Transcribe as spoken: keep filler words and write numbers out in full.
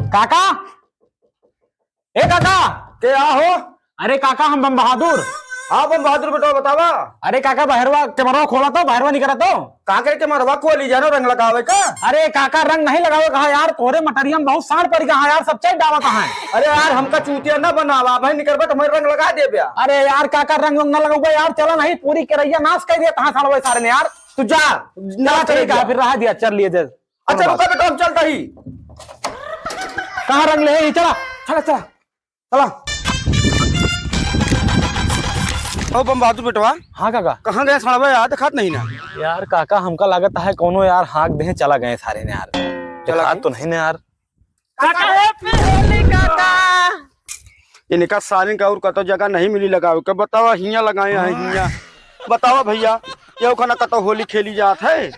काका, ए काका। के आ हो? अरे काका, हम बम बहादुर। हाँ बम बहादुर बेटवा, बतावा। अरे काका, बहरवा कैमरवा खोला तो, बहरवा निकरा तो। का करे कैमरवा खोली जानो, रंग लगावे का? अरे काका, रंग नहीं लगावे कहा यार, तोरे मटरिया में बहुत सांड पड़ गया यार, सब चल डावा कहाँ है? अरे यार, हमका चूतिया ना बनावा भाई, निकरबा तो मैं रंग लगा देबे। अरे यार काका, रंग वंग ना लगावे यार, चला नहीं, पूरी केरैया नाश कर दिया तहाँ साड़वे सारे ने यार। तू जा, ना चला चले ठीक है, जा। फिर रहा दिया, चल लिए दे। अच्छा, रुका बेटा, हम चलता ही। कहाँ रंग ले ही? चला। चला, चला, चला। ओ बम बहादुर बेटवा। हाँ काका। कहाँ गए सड़वा यार, देखात नहीं ना। यार काका, हमका लागत है कोनो यार हाँक दे चला गए सारे ने यार। चला देखात गए? तो नहीं ना यार। काका, happy होली काका। इनका सारिन का और कतो जगह नहीं मिली लगावे के, बतावा हियाँ लगाए हैं हियाँ। बतावा भैया, ये खाना कतो होली खेली जात है।